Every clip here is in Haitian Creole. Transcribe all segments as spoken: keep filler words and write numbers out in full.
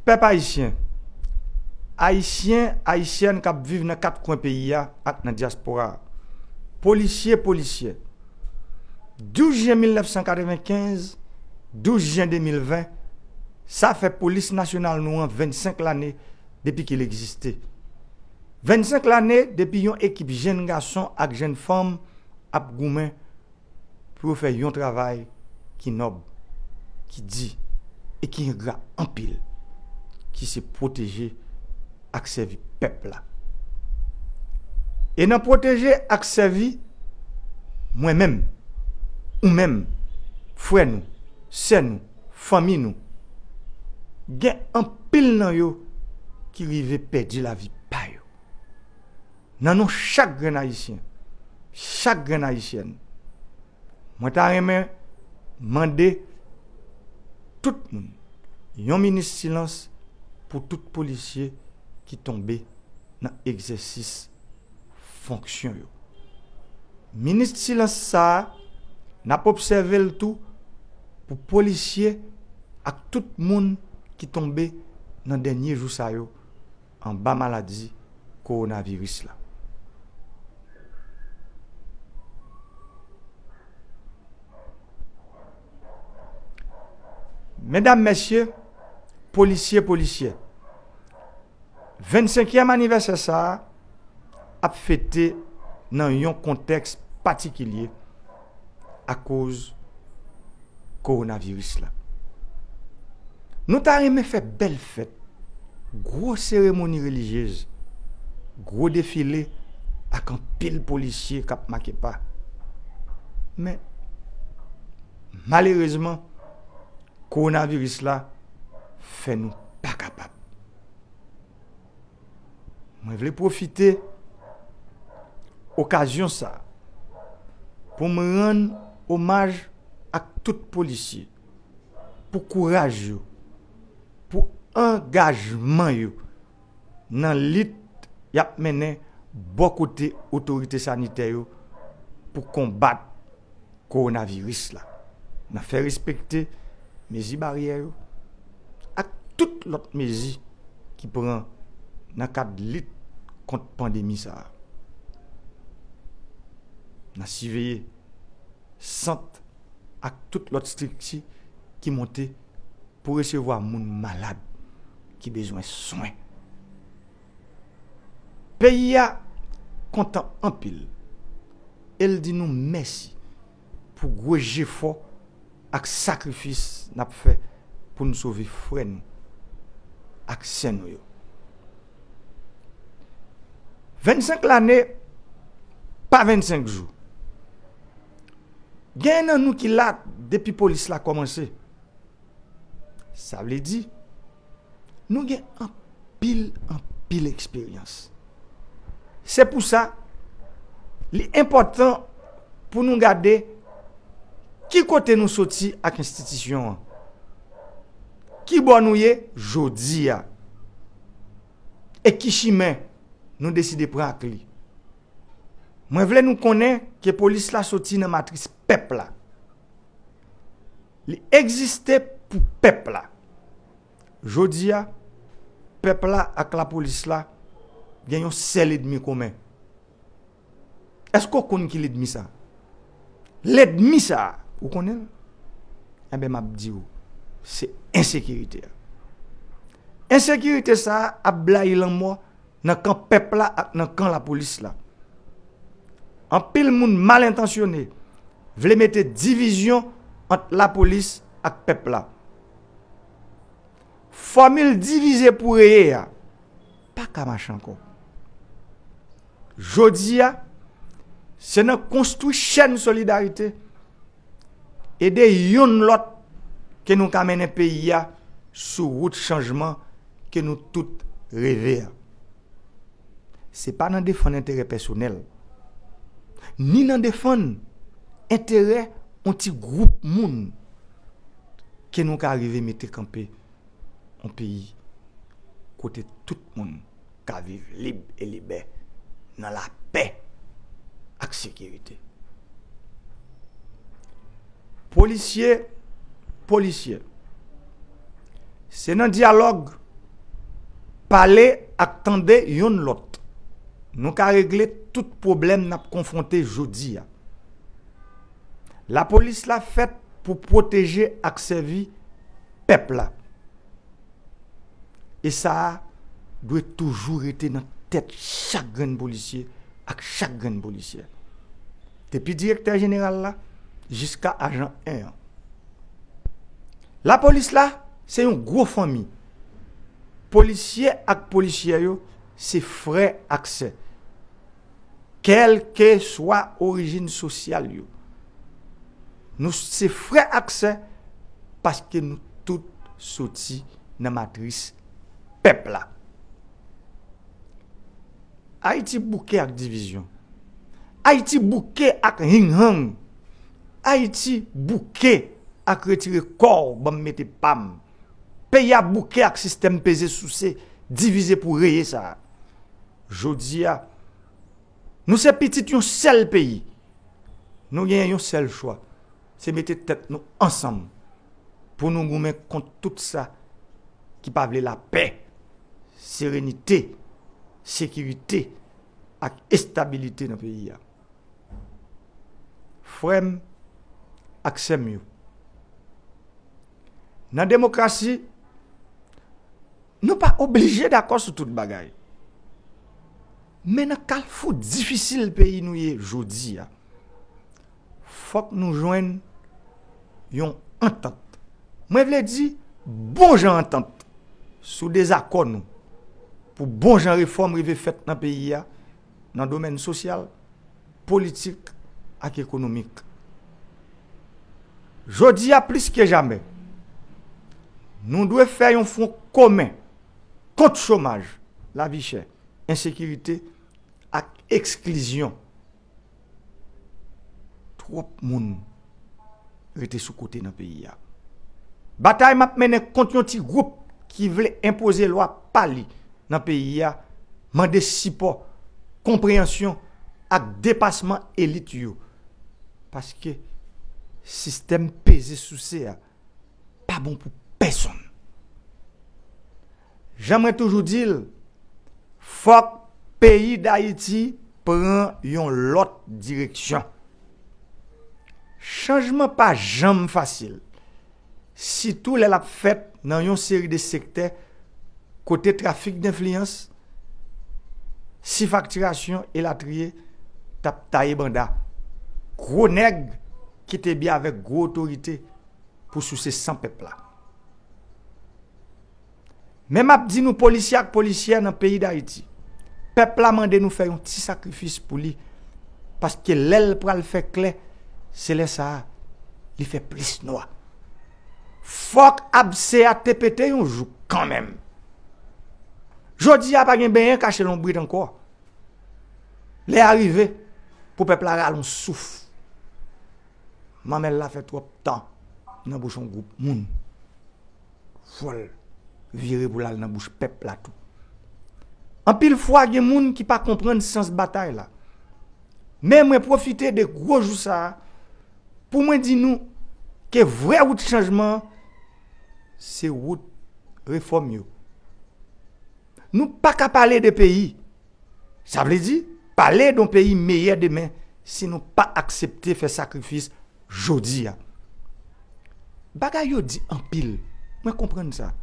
Pèp ayisyen, ayisyen, ayisyèn k ap viv nan kat kwen peyi a ak nan dyaspora a, polisye, polisyè, douz jen mil nèf san katrevenkenz, douz jen de mil ven, sa fè polis nasyonal nou an vennsenk lane depi ke l egziste. Vennsenk lane depi yon ekip jenn gason ak jenn fanm ap goumen pou yo fè yon travay ki nòb, ki di e ki engra anpil, ki se pwoteje ak sèvi pèp la. E nan pwoteje ak sèvi, mwen menm, ou menm, frè nou, sè nou, fanmi nou, gen anpil nan yo ki rive pèdi lavi pa yo. Nan non chak grenn ayisyen, chak grenn ayisyèn, mwen ta renmen mande tout moun yon minit silans pou tout polisye ki tonbe nan egzèsis fonksyon yo. Minit silans sa a, n ap obsève l tou pou polisye ak tout moun ki tonbe nan dènye jou sa yo anba maladi kowonaviris la. Medam, mesye, polisye, polisyè, vennsenkyèm anivèsè sa a ap fete nan yon kontèks patikilye akoz kowonaviris la. Nou ta renmen fè bèl fèt, gwo seremoni relijyez, gwo defile ak anpil polisye k ap make pa. Men, malerezman, kowonaviris la fè nou pa kapab. Mwen vle pwofite okazyon sa a pou m rann omaj ak tout polisye pou kouraj yo, pou angajman yo nan lit y ap mennen bò kote otorite sanitè yo pou konbat kowonaviris la, nan fè respekte mezi baryè yo, ak tout lòt mezi ki pran nan kad lit kont pandemi sa a. Nan siveye sant ak tout lòt estrikti ki monte pou resevwa moun malad ki bezwen swen. Peyi a kontan anpil e l di nou mèsi pou gwo jefò ak sakrifis n ap fè pou n sove frè nou ak sè nou yo. Vennsenk lane pa vennsenk jou. Gen nan nou ki la depi polis la kòmanse. Sa vle di, nou gen anpil, anpil eksperyans. Se pou sa, li enpòtan pou nou gade ki kote nou soti ak enstitisyon an. Ki bò nou ye jodi a? E ki chimen nou deside pran ak li? Mwen vle nou konnen ke polis la soti nan matris pèp la. Li egziste pou pèp la. Jodi a, pèp la ak lapolis la gen yon sèl ènmi komen. Èske w konn ki lènmi sa? Lènmi sa, ou konnen l? Enben, m ap di w, se ensekirite a. Ensekirite sa ap blayi lanmò nan kan pèp la ak nan kan lapolis la. Anpil moun mal entansyone vle mete divizyon ant lapolis ak pèp la. Fòmil divize pou reye a pa ka mache ankò. Jodi a, se nan konstwi chèn solidarite, ede youn lòt ke nou ka mennen peyi a sou wout chanjman ke nou tout reve a. Se pa nan defann enterè pèsonèl, ni nan defann enterè yon ti gwoup moun ke nou ka rive mete kanpe yon peyi kote tout moun ka viv lib e libè nan lapè ak sekirite. Polisye, polisyè, se nan dyalòg Pale ak tande yonn lòt, nou ka regle tout pwoblèm n ap konfwonte jodi a. Lapolis la fèt pou pwoteje ak sèvi pèp la. E sa a dwe toujou rete nan tèt chak grenn polisye ak chak grenn polisyè. Depi direktè jeneral la jiska ajan en an. Lapolis la se yon gwo fanmi. Polisye ak polisyè yo se frè ak sè. Kèlkeswa orijin sosyal yo. Nou se frè ak sè paske nou tout soti nan matris pèp la. Ayiti bouke ak divizyon. Ayiti bouke ak hinghang. Ayiti bouke ak retire kò w, ban m mete pa m. Peyi a bouke ak sistèm peze souse, divize pou reye sa a. Jodi a, nou se pitit yon sèl peyi. Nou genyen yon sèl chwa, se mete tèt nou ansanm pou nou goumen kont tout sa ki pa vle lapè, serenite, sekirite ak estabilite nan peyi a. Frè m ak sè m yo, nan demokrasi, nou pa oblije dakò sou tout bagay. Men nan kalfou difisil peyi nou ye jodi a, fòk nou jwenn yon antant. Mwen vle di, bon jan antant sou dezakò nou, pou bon jan refòm rive fèt nan peyi a, nan domèn sosyal, politik ak ekonomik. Jodi a plis ke jamè, nou dwe fè yon fwon komen kont chomaj, lavi chè, ensekirite ak eksklizyon. Twòp moun rete sou kote nan peyi a. Batay m ap mennen kont yon ti gwoup ki vle enpoze lwa pa li nan peyi a mande sipò, konpreyansyon ak depasman elit yo. Paske sistèm peze souse a pa bon pou pèsonn. Jan mwen toujou di l, fòk peyi Dayiti pran yon lòt direksyon. Chanjman pa janm fasil, sitou lè l ap fèt nan yon seri de sektè kote trafik denfliyans, sifaktirasyon elatriye t ap taye banda. Gwo nèg ki te byen avèk gwo otorite pou souse san pèp la. Men m ap di nou, polisye ak polisyè nan peyi Dayiti, pèp la mande nou fè yon ti sakrifis pou li, paske lè l pral fè klè, se lè sa a li fè plis nwa. Fòk abse a te pete yon jou kanmenm. Jodi a pa gen benyen kache lonbrit ankò. Lè a rive pou pèp la rale yon souf. Manmèl la fè twòp tan nan bouch yon gwoup moun. Fò l vire pou l al nan bouch pèp la tou. Anpil fwa, gen moun ki pa konprann sans batay la. Men mwen pwofite de gwo jou sa a pou mwen di nou ke vrè wout chanjman an, se wout refòm yo. Nou pa ka pale de peyi, sa vle di pale de yon peyi meyè demen, si nou pa aksepte fè sakrifis jodi a. Bagay yo di anpil, mwen konprann sa.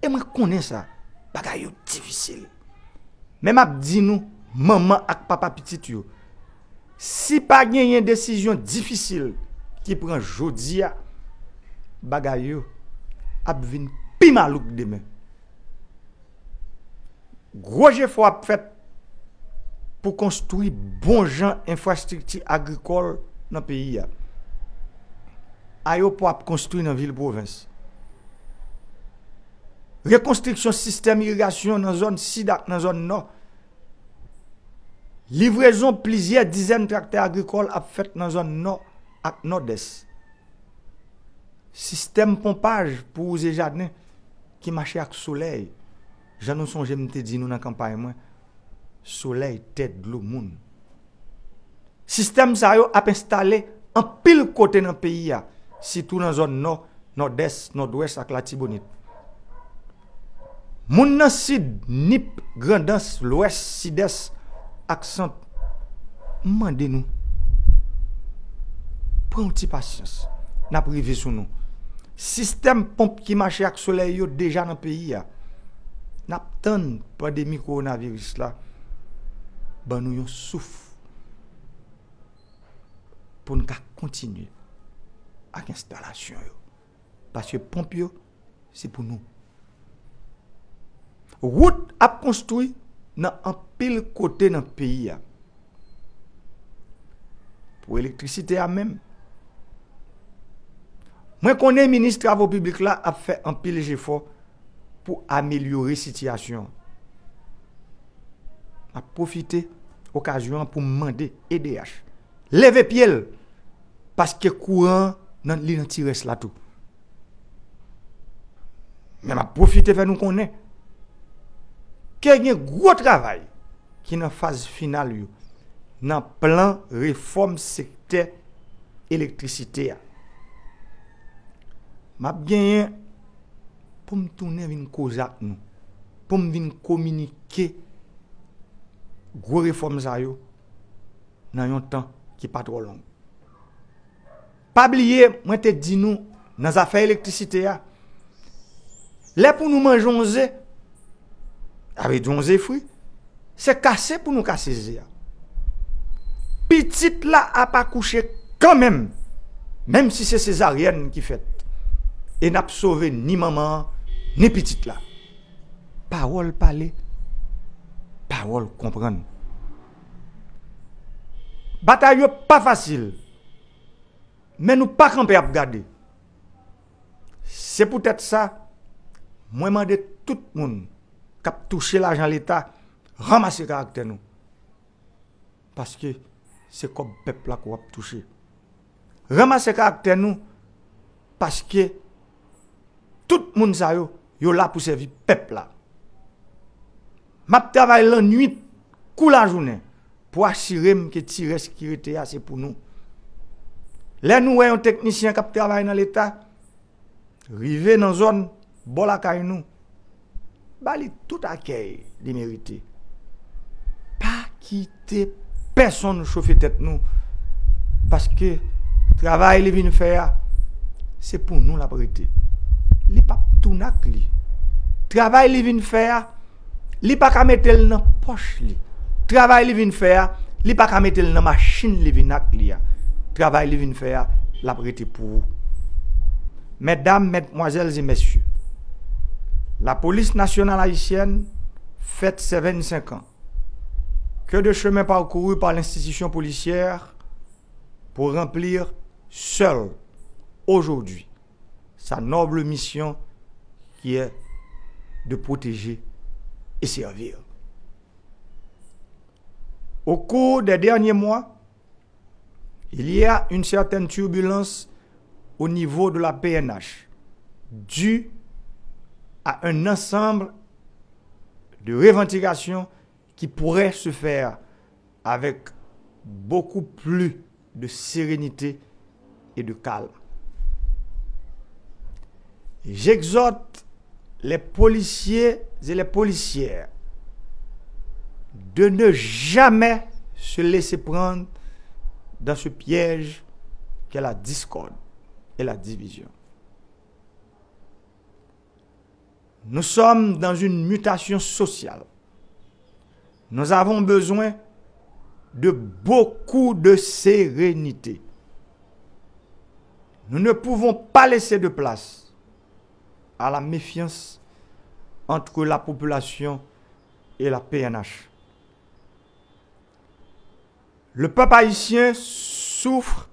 E mwen konnen sa, bagay yo difisil. Men m ap di nou, manman ak papa pitit yo, si pa genyen desizyon difisil ki pran jodi a, bagay yo ap vin pi malouk demen. Gwo jefò ap fèt pou konstwi bon jan enfrastrikti agrikòl nan peyi a. Ayewopò ap konstwi nan vil pwovens. Rekonstriksyon sistèm irigasyon nan zòn sid ak nan zòn nò. Livrezon plizyè dizèn traktè agrikòl ap fèt nan zòn nò ak nòdès. Sistèm ponpaj pou wouze jaden ki mache ak solèy, jan nou sonje m te di nou nan kanpay mwen, solèy, tè, dlo, moun. Sistèm sa yo ap enstale anpil kote nan peyi a, sitou nan zòn nò, nòdès, nòdwès ak Latibonit. Moun nan Sid, Nip, Grandans, Lwès, Sidès ak Sant, m mande nou, pran yon ti pasyans. N ap rive sou nou. Sistèm ponp ki mache ak solèy yo deja nan peyi a. N ap tann pandemi kowonaviris la ban nou yon souf pou n ka kontinye ak enstalasyon yo. Paske ponp yo, se pou nou. Wout ap konstwi nan anpil kote nan peyi a. Pou elektrisite a menm, mwen konnen minis travo piblik la ap fè anpil jefò pou amelyore sitiyasyon an. M ap pwofite okazyon an pou m mande E D H leve pye l, paske kouran an nan, li nan ti rès la tou. Men m ap pwofite fè nou konnen ke gen gwo travay ki nan faz final yo nan plan refòm sektè elektrisite a. M ap genyen pou m tounen vin koze ak nou, pou m vin kominike gwo refòm sa yo nan yon tan ki pa twò long. Pa bliye, mwen te di nou nan zafè elektrisite a, lè pou nou manje yon ze, sa vle di yon ze fri, se kase pou nou kase ze a. Pitit la ap akouche kanmenm, menm si se sezaryèn ki fèt. E n ap sove ni manman an, ni pitit la. Pawòl pale, pawòl konprann. Batay yo pa fasil, men nou pa kanpe ap gade. Se poutèt sa, mwen mande tout moun k ap touche lajan Leta, ranmase karaktè nou. Paske se kòb pèp la ke w ap touche. Ranmase karaktè nou, paske tout moun sa yo, yo la pou sèvi pèp la. M ap travay lannwit kou lajounen pou asire m ke ti rès ki rete a se pou nou. Lè nou wè yon teknisyen k ap travay nan Leta, rive nan zòn bò lakay nou, ba li tout akèy li merite. Pa kite pèsonn chofe tèt nou, paske travay li vin fè a, se pou nou l ap rete. Li p ap tounen ak li. Travay li vin fè a, li pa ka mete l nan pòch li. Travay li vin fè a, li pa ka mete l nan machin li vin ak li a. Travay li vin fè a, l ap rete pou ou. Medam, medmwazèl e mesye, la police nationale haïtienne fête ses vingt-cinq ans. Que de chemin parcouru par l'institution policière pour remplir seule, aujourd'hui, sa noble mission qui est de protéger et servir. Au cours des derniers mois, il y a une certaine turbulence au niveau de la P N H, due à un ensemble de revendications qui pourraient se faire avec beaucoup plus de sérénité et de calme. J'exhorte les policiers et les policières de ne jamais se laisser prendre dans ce piège qu'est la discorde et la division. Nous sommes dans une mutation sociale. Nous avons besoin de beaucoup de sérénité. Nous ne pouvons pas laisser de place à la méfiance entre la population et la P N H. Le peuple haïtien souffre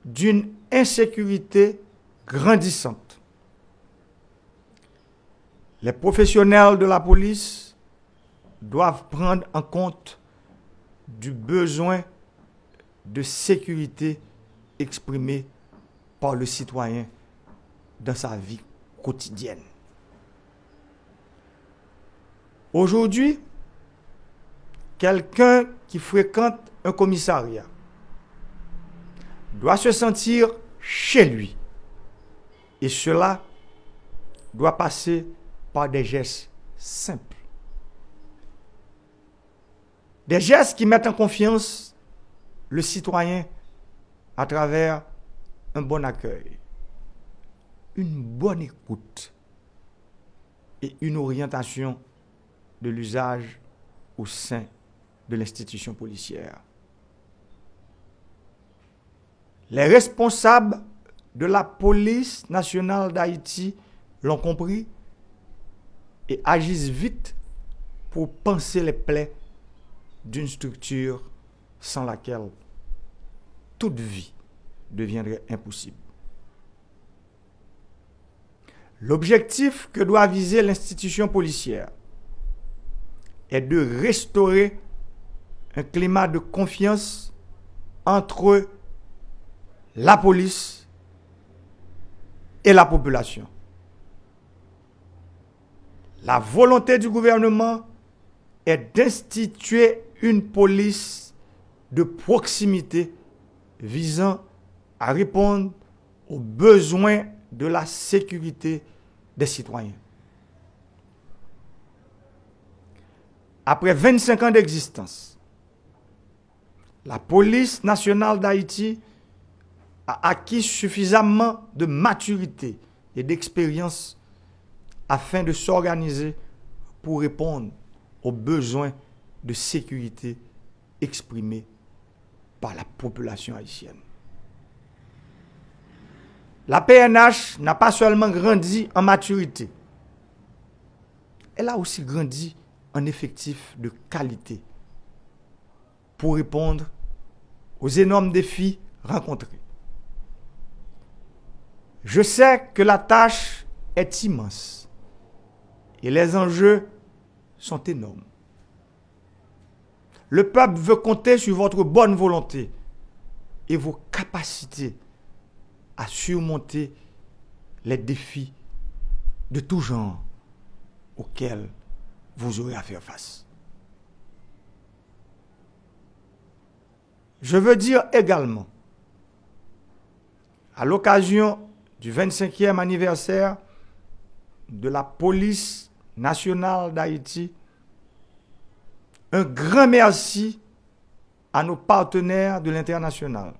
d'une insécurité grandissante. Les professionnels de la police doivent prendre en compte du besoin de sécurité exprimé par le citoyen dans sa vie quotidienne. Aujourd'hui, quelqu'un qui fréquente un commissariat doit se sentir chez lui. Et cela doit passer par des gestes simples. Des gestes qui mettent en confiance le citoyen à travers un bon accueil, une bonne écoute et une orientation de l'usage au sein de l'institution policière. Les responsables de la Police Nationale d'Haïti l'ont compris et agissent vite pour panser les plaies d'une structure sans laquelle toute vie deviendrait impossible. L'objectif que doit viser l'institution policière est de restaurer un climat de confiance entre la police et la population. La volonté du gouvernement est d'instituer une police de proximité visant à répondre aux besoins de la sécurité des citoyens. Après vingt-cinq ans d'existence, la Police Nationale d'Haïti a acquis suffisamment de maturité et d'expérience afin de s'organiser pour répondre aux besoins de sécurité exprimés par la population haïtienne. La P N H n'a pas seulement grandi en maturité, elle a aussi grandi en effectif de qualité pour répondre aux énormes défis rencontrés. Je sais que la tâche est immense et les enjeux sont énormes. Le peuple veut compter sur votre bonne volonté et vos capacités à surmonter les défis de tout genre auxquels vous aurez à faire face. Je veux dire également, à l'occasion du vingt-cinquième anniversaire de la Police Nationale d'Haïti, un grand merci à nos partenaires de l'international.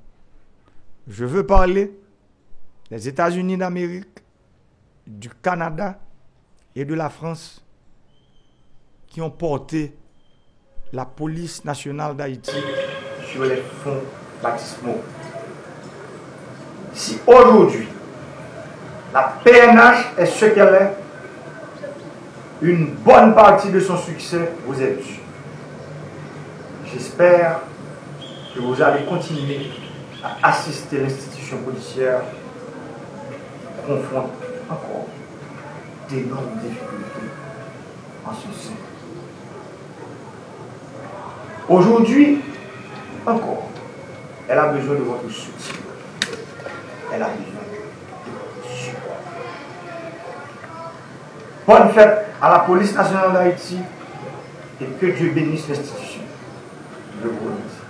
Je veux parler des États-Unis d'Amérique, du Canada et de la France qui ont porté la Police Nationale d'Haïti sur les fonds baptismaux. Si aujourd'hui la P N H est ce qu'elle est, une bonne partie de son succès vous est due. J'espère que vous allez continuer à assister l'institution policière qui confronte encore d'énormes difficultés en son sein. Aujourd'hui encore, elle a besoin de votre soutien. Elle a besoin de votre support. Bonne fête à la Police Nationale d'Haïti et que Dieu bénisse l'institution. Je vous remercie.